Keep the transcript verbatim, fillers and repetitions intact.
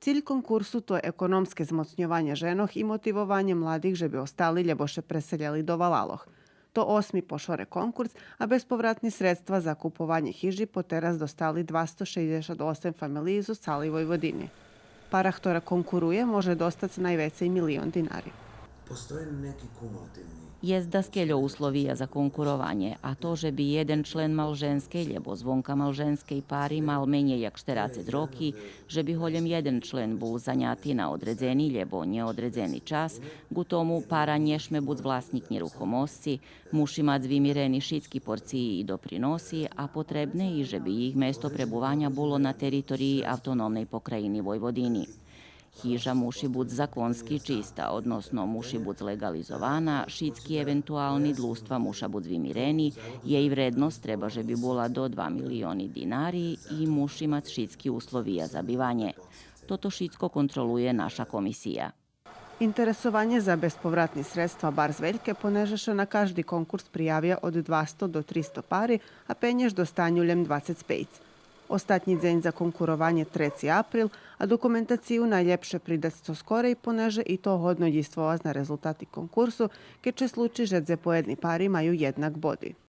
Циль конкурсу то економске змоцньованє женох и мотивованє младих же би остали лєбо ше преселєли до валалох. То осми по шоре конкурс, а безповратни средства за купованє хижи потераз достали двасто шейдзешат осем фамелиї зоз цалей Войводини. Пара хтора конкурує може достац найвецей милион динари. Postoje neki kumulativni Єст даскельо условия за конкурованє, а то же би єден член малженскей лєбо звонка малженскей пари мал менєй як штерацец роки, же би голєм єден член бул заняти на одредзени лєбо нєодредзени час, ґу тому пара нє шме буц власнїк нєрухомосци, муши мац вимирени шицки порциї и доприноси, а потребне и же би їх место пребуваня було на териториї Автономней покраїни Войводини. Хижа муши буц законски чиста, односно муши буц леґализована, шицки евентуални длуства муша буц вимирени, єй вредносц треба же би була до два милиони динари и муши мац шицки условия за биванє. Тото шицко контролує наша комисия. Интересованє за безповратни средства барз вельке, понеже ше на кажди конкурс приявя од двасто до тристо пари, а пенєж достаню лєм двацец пейц. Остатнї дзень за конкурованє треци април, а документацию найлєпше придац цо скорей, понеже и то годно дїйствовац на резултати конкурсу, кед ше случи же дзепоєдни пари маю єднак боди.